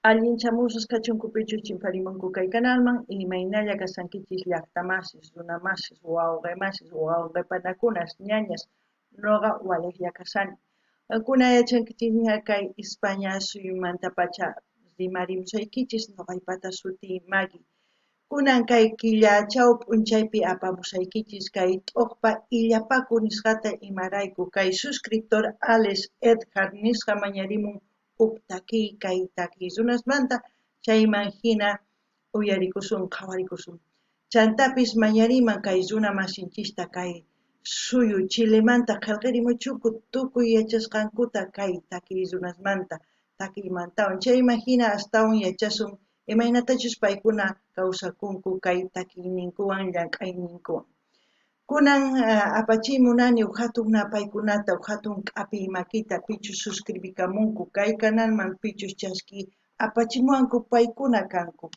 Allinchamusqas kachunkupichu chimparimunku kay kanalman, imaynalla kashankichis llaqtamasis, runamasis, wawqemasis, wawqepanakunas, ñañas, noqa walejlla kashani. Qankuna yachankichisña kay España suyumantapacha rimarimusaykichis, noqaypata sutiy Maggie. Kunan kay killachaw p'unchaypi apamusaykichis kay t'uqpa illapaku nisqata imarayku kay suscriptor Alex Edgar nisqa mañarimun huk takiy kay takiy runasmanta chayman hina uyarikusun qhawarikusun. Chantapis mañariman kay runa masinchista kay suyu Chilemanta qhelqerimuchuku tukuy yachasqankuta kay takiy runasmanta takiymantawan chayman hina astawan yachasun imaynatachus paykuna kawsakunku kay takiyninkuwan llank'ayninkuwan. Kunan apachiy munani uj hatun napaykunata, uj hatun k'apiy makita pichus suscribikamunku kay kanalman pichus chaski apachimuwanku paykuna kanku.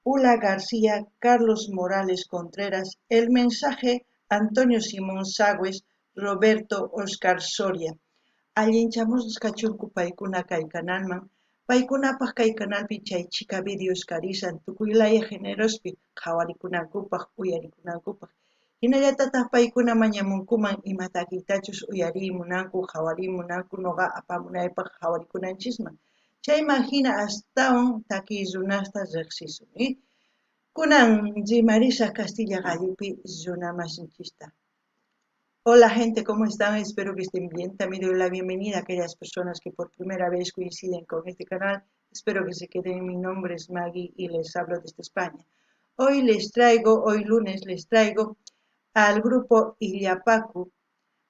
Ula García, Carlos Morales Contreras, El Mensaje, Antonio Simón Sagües, Roberto Oscar Soria. Allinchamusqas kachunku paykuna kay kanalman, paykunapaj kay kanalpi chay chhika videos karisan tukuy laya generospi qhawarikunankupaj, uyarikunankupaj. Hinallatataj paykuna mañamunkuman ima takiytachus uyariy munanku, qhawariy munanku noqa apamunaypaj qhawarikunanchisman. Chayman hina astawan takiy runasta riqsisun. Kunan rimarisaj Castilla qallupi runamasinchista. Hola gente, ¿cómo están? Espero que estén bien. También doy la bienvenida a aquellas personas que por primera vez coinciden con este canal. Espero que se queden. Mi nombre es Maggie y les hablo desde España. Hoy les traigo, hoy lunes les traigo al grupo Illapaku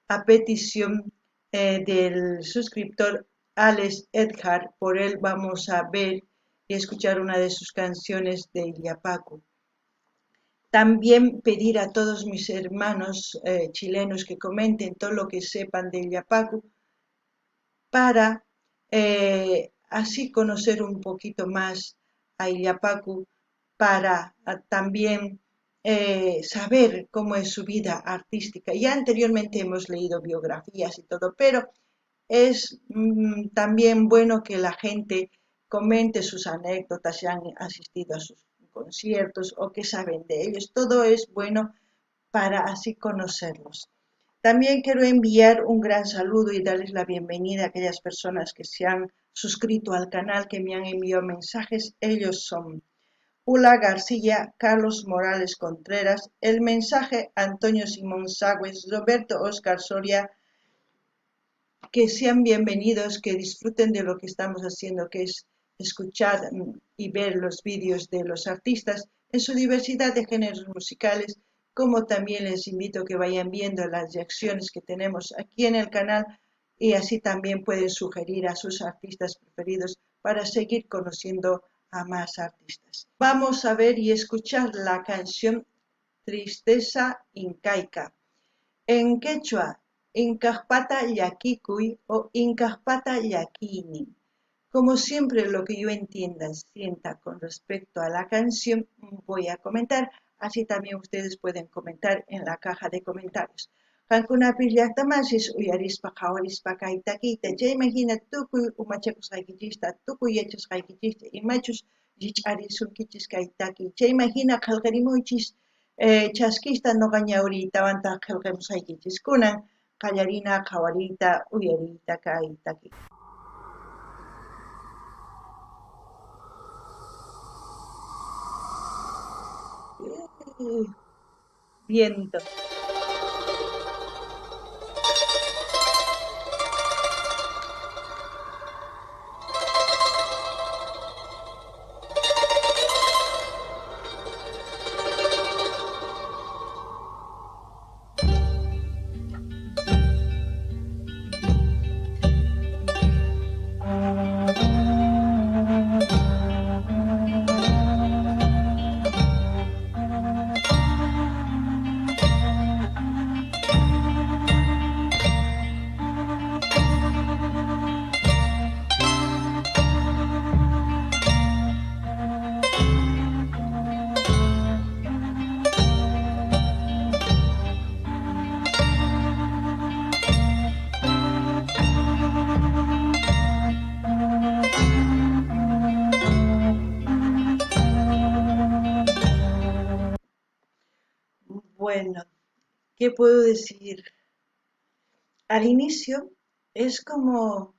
a petición del suscriptor Alex Edgar. Por él vamos a ver y escuchar una de sus canciones de Illapaku. También pedir a todos mis hermanos chilenos que comenten todo lo que sepan de Illapaku para así conocer un poquito más a Illapaku, para también saber cómo es su vida artística. Ya anteriormente hemos leído biografías y todo, pero es también bueno que la gente comente sus anécdotas, si han asistido a sus conciertos o qué saben de ellos. Todo es bueno para así conocerlos. También quiero enviar un gran saludo y darles la bienvenida a aquellas personas que se han suscrito al canal, que me han enviado mensajes. Ellos son Ula García, Carlos Morales Contreras, El Mensaje, Antonio Simón Sagües, Roberto Oscar Soria. Que sean bienvenidos, que disfruten de lo que estamos haciendo, que es escuchar y ver los vídeos de los artistas en su diversidad de géneros musicales, como también les invito a que vayan viendo las reacciones que tenemos aquí en el canal y así también pueden sugerir a sus artistas preferidos para seguir conociendo a más artistas. Vamos a ver y escuchar la canción Tristeza Incaica. En quechua, Incajpata Llakikuy o Incajpata Llakiynin. Como siempre, lo que yo entienda, sienta con respecto a la canción, voy a comentar. Así también ustedes pueden comentar en la caja de comentarios. Qankunapis llaqtamasis uyarispa qhawarispa kay takiyta chayman hina tukuy umachakusqaykichista, tukuy yachasqaykichista, imachus rich'arisunkichis kay takiy. Chayman hina qhelqarimuychis chaskista noqa ñawriytawantaq qhelqamusaykichis. Kunan qallarina qhawariyta uyariyta kay takiy. Viento. Bueno, ¿qué puedo decir? Al inicio es como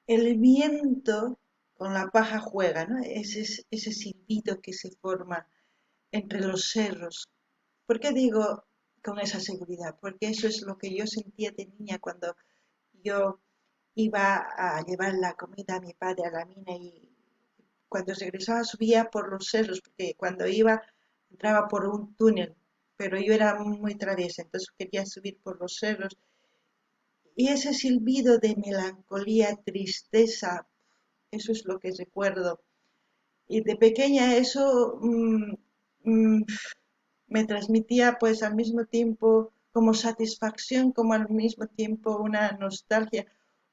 el viento con la paja juega, ¿no? Ese silbido que se forma entre los cerros. ¿Por qué digo con esa seguridad? Porque eso es lo que yo sentía de niña cuando yo iba a llevar la comida a mi padre a la mina, y cuando regresaba subía por los cerros, porque cuando iba entraba por un túnel, pero yo era muy traviesa, entonces quería subir por los cerros. Y ese silbido de melancolía, tristeza, eso es lo que recuerdo. Y de pequeña eso me transmitía, al mismo tiempo como satisfacción, como al mismo tiempo una nostalgia,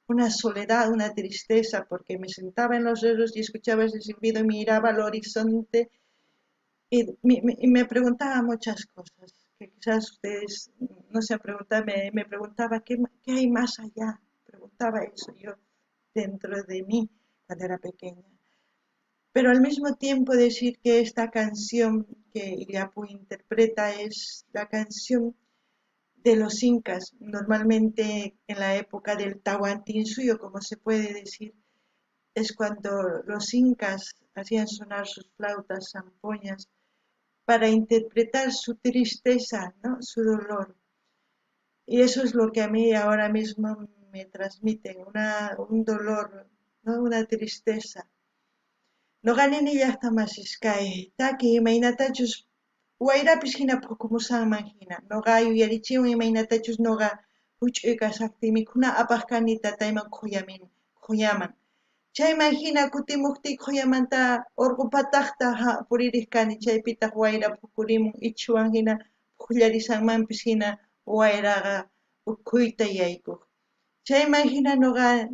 una soledad, una tristeza, porque me sentaba en los cerros y escuchaba ese silbido y miraba al horizonte y me preguntaba muchas cosas que quizás ustedes no se han preguntado. Me preguntaba ¿qué hay más allá? Preguntaba eso yo dentro de mí cuando era pequeña. Pero al mismo tiempo decir que esta canción que Illapu interpreta es la canción de los incas, normalmente en la época del Tahuantinsuyo, como se puede decir, es cuando los incas hacían sonar sus flautas, zampoñas, para interpretar su tristeza, ¿no? Su dolor. Y eso es lo que a mí ahora mismo me transmiten, un dolor, ¿no? Una tristeza. Noqani llaqtamasisqay, taki imaynatachus wayrapis hina phukumusqanman hina. Noqa yuyarichiwan imaynatachus noqa huch'uy kashaqtiy mikhuna apaq kani tatayman qhuyaman. Chayman hina kutimuqtiy qhuyamanta urqu pataqta puririq kani, chaypitaq wayra phukurimun ichhuwan hina phullarisanmanpis hina wayraqa ukhuyta yaykuq. Chayman hina noqa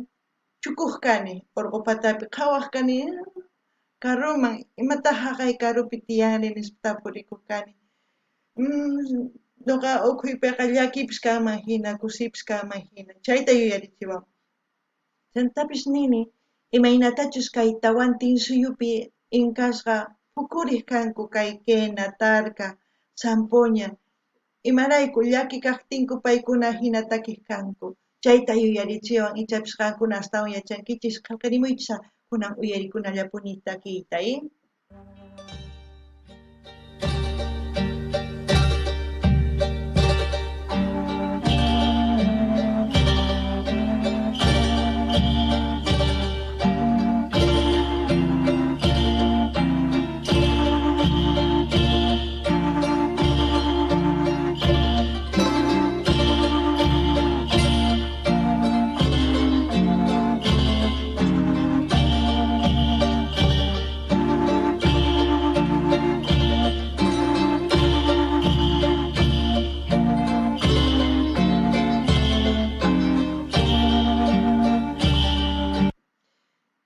chukuq kani urqu patapi, qhawaq kani karuman, imataq haqay karupi tiyani nispa tapurikuq kani. Noqa ukhuypiqa llakipis kanman hina, kusipis kanman hina, chayta yuyarichiwan. Chantapis nini, imaynatachus kay Tahuantinsuyupi inkasqa phukuriq kanku kay quena, tarka, zampoña, imarayku llaki kaqtinku paykuna hina takiq kanku. Chayta yuyarichiwan, ichapis qankuna astawan yachankichis, qhalqarimuychis kunan uyarikunallapuni takiyta,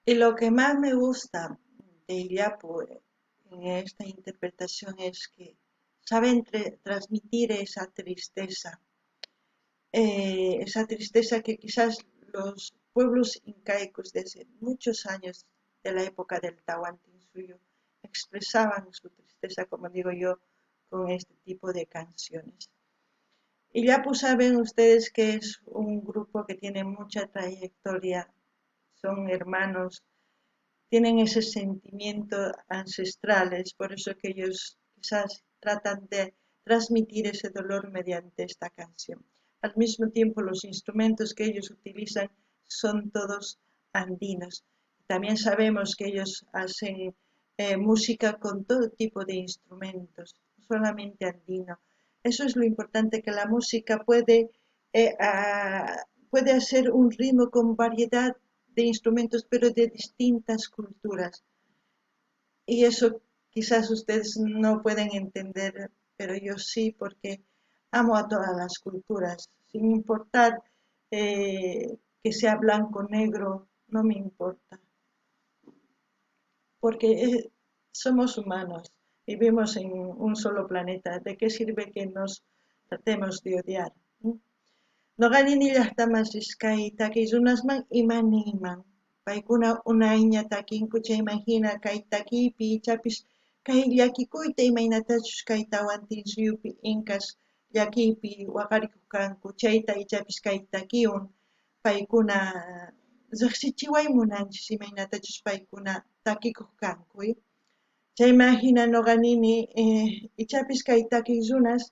Y lo que más me gusta de Illapu en esta interpretación es que saben transmitir esa tristeza, esa tristeza que quizás los pueblos incaicos de hace muchos años, de la época del Tahuantinsuyo, expresaban su tristeza, como digo yo, con este tipo de canciones. Illapu, saben ustedes que es un grupo que tiene mucha trayectoria, son hermanos, tienen ese sentimiento ancestral, es por eso que ellos quizás tratan de transmitir ese dolor mediante esta canción. Al mismo tiempo, los instrumentos que ellos utilizan son todos andinos. También sabemos que ellos hacen música con todo tipo de instrumentos, no solamente andino. Eso es lo importante, que la música puede hacer un ritmo con variedad de instrumentos, pero de distintas culturas. Y eso quizás ustedes no pueden entender, pero yo sí, porque amo a todas las culturas, sin importar que sea blanco o negro, no me importa. Porque somos humanos, vivimos en un solo planeta. ¿De qué sirve que nos tratemos de odiar? Noqani llaqtamasisqay takiy runasman imaniman. Paykuna unayña takinku chayman hina kay takiypi ichapis Kay llakikuyta imaynatachus kay Tawantinsuyupi inkas llakiypi waqarikuq kanku, chayta ichapis kay takiwan paykuna riqsichiway munanchis imaynatachus paykuna takikuq kanku. Chayman hina noqa nini ichapis kay takiq runas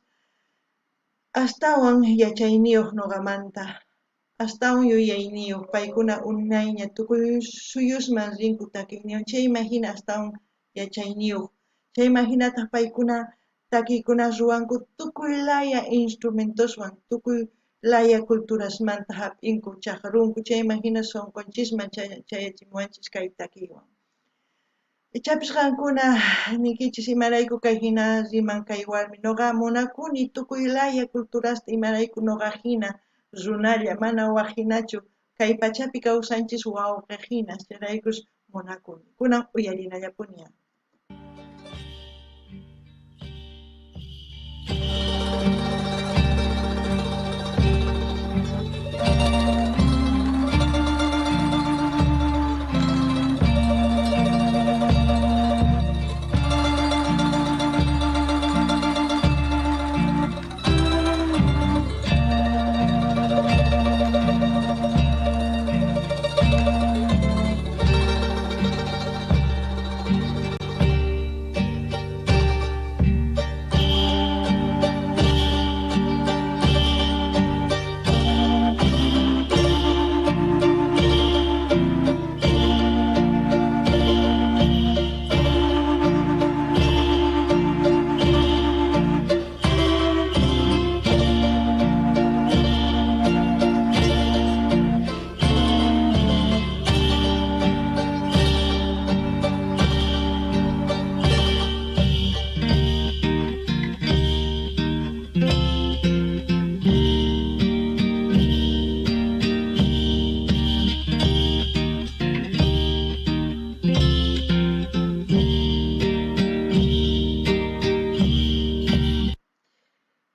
astawan yachayniyuq noqamanta, astawan yuyayniyuq, paykuna unayña tukuy suyusman rinku takiyniwan, chayman hina astawan yachayniyuq, chayman hinataq paykuna takiykuna ruwanku tukuy laya instrumentoswan, tukuy laya culturasmanta hap'inku, chaqrunku, chayman hina sunqunchisman chayachimuwanchis kay takiywan. Ichapis qankuna niykichis imarayku kay hina riman kay warmi, noqa munakuni tukuy laya culturasta, imarayku noqa hina runalla, mana waj hinachu, kay pachapi kawsanchis wawqe hina, chayraykus munakuni. Kunan uyarinallapuni.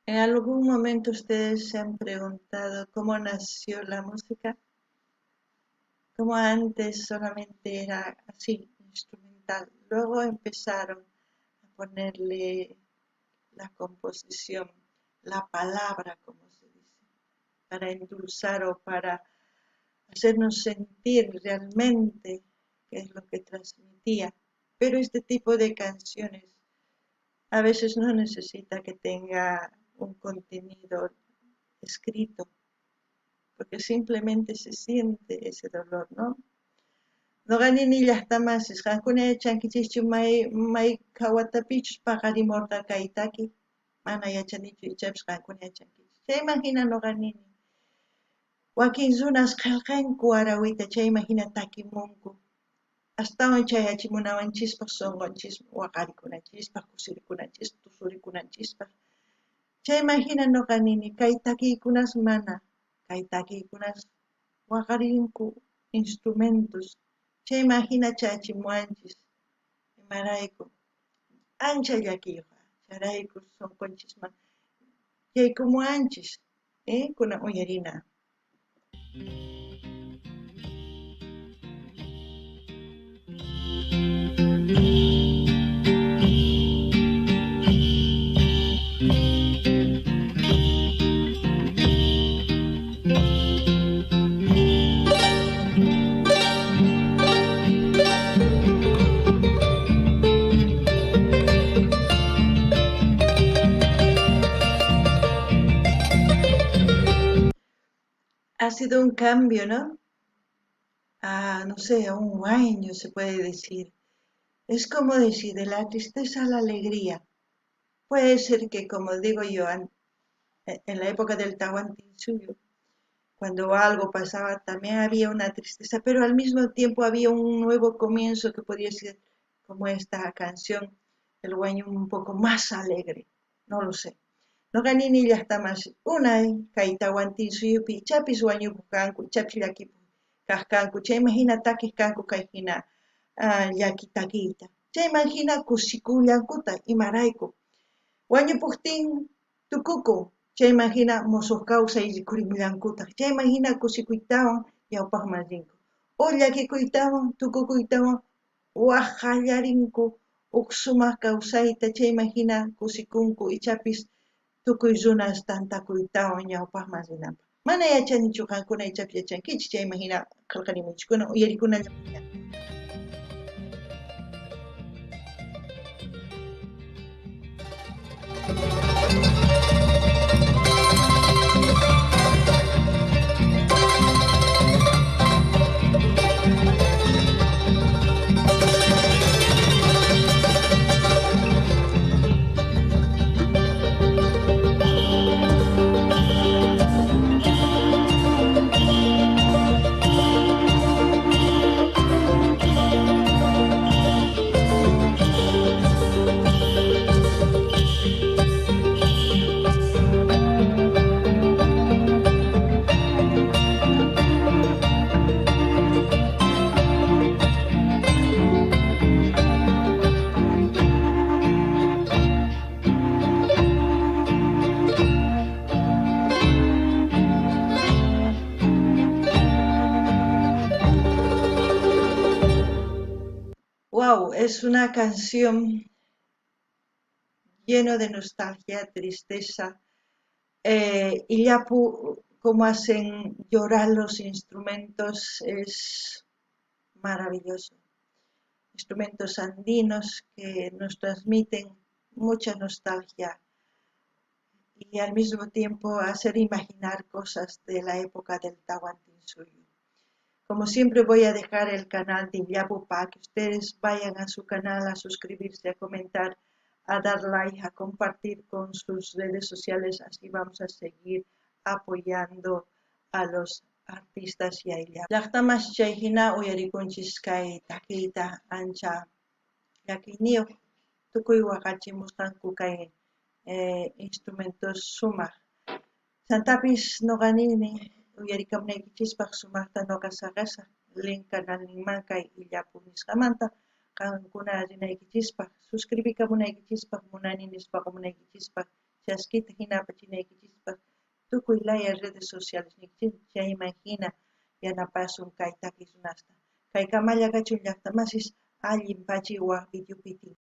¿En algún momento ustedes se han preguntado cómo nació la música? Cómo antes solamente era así, instrumental. Luego empezaron a ponerle la composición, la palabra, como se dice, para endulzar o para hacernos sentir realmente qué es lo que transmitía. Pero este tipo de canciones a veces no necesita que tenga un contenido escrito, porque simplemente se siente ese dolor, ¿no? Noqa nini llaqtamasis, qankuna yachankichischu may qhawatapichus paqarimurqa kay taki, mana yachanichu, ichapis qankuna yachankichis. Chayman hina noqa nini, wakin runas qhelqanku arawita, chayman hina takimunku, astawan chayachimunawanchispaq sunqunchispaq, waqarikunanchispaq, kusirikunanchispaq, tusurikunanchispaq. Chayman hina noqa nini, kay takiykunas mana, kay takiykunas waqarinku instrumentos, chayman hina chayachimuwanchis, imarayku ancha llakiyqa, chayrayku sunqunchisman yaykumuwanchis, kunan uyarina. Ha sido un cambio, ¿no? A, no sé, a un año se puede decir. Es como decir, de la tristeza a la alegría. Puede ser que, como digo yo, en la época del Tahuantinsuyo, cuando algo pasaba también había una tristeza, pero al mismo tiempo había un nuevo comienzo que podía ser como esta canción, el huayño un poco más alegre, no lo sé. Noqa nini llaqtamas unay kay Tahuantinsuyupi ichapis wañupuq kanku, ichapis llakipuq kaq kanku, chayman hina takiq kanku kay hina llaki takiyta. Chayman hina kusikullankutaq, imarayku. Wañupuqtin tukukun, chayman hina musuq kawsay rikurimullankutaq, chayman hina kusikuytawan ñawpaqman rinku. O llakikuytawan tukukuytawan waq qallarinku Uj sumaj kawsayta chayman jina kusikunku ichapis tukuy runas tantakuytawan ñawpajman rinanpaj. Mana yachanichu qankuna ichapis yachankichis chayman jina qhelqarimuychikuna uyarikunalla. Wow, es una canción lleno de nostalgia, tristeza, Illapu, cómo hacen llorar los instrumentos, es maravilloso. Instrumentos andinos que nos transmiten mucha nostalgia y al mismo tiempo hacer imaginar cosas de la época del Tahuantinsuyo. Como siempre voy a dejar el canal de Illapu para que ustedes vayan a su canal a suscribirse, a comentar, a dar like, a compartir con sus redes sociales. Así vamos a seguir apoyando a los artistas y a Illapu. Llaqtamas chay hina uyarikunchis kay takiyta ancha llakiyniyuq tukuy waqachimusqanku kay instrumentos sumaq. Chantapis noqa nini uyarikamunaykichispaq sumaqta noqa saqesaq link canalninman kay Illapu nisqamanta qankuna rinaykichispaq suscribikamunaykichispaq munani nispa qomunaykichispaq chaskita hina apachinaykichispaq tukuy laya redes sociales niykichis chayman hina yanapasun kay takiy runasta. Kay kamalla kachun llaqtamasis allin pachi waq videopi.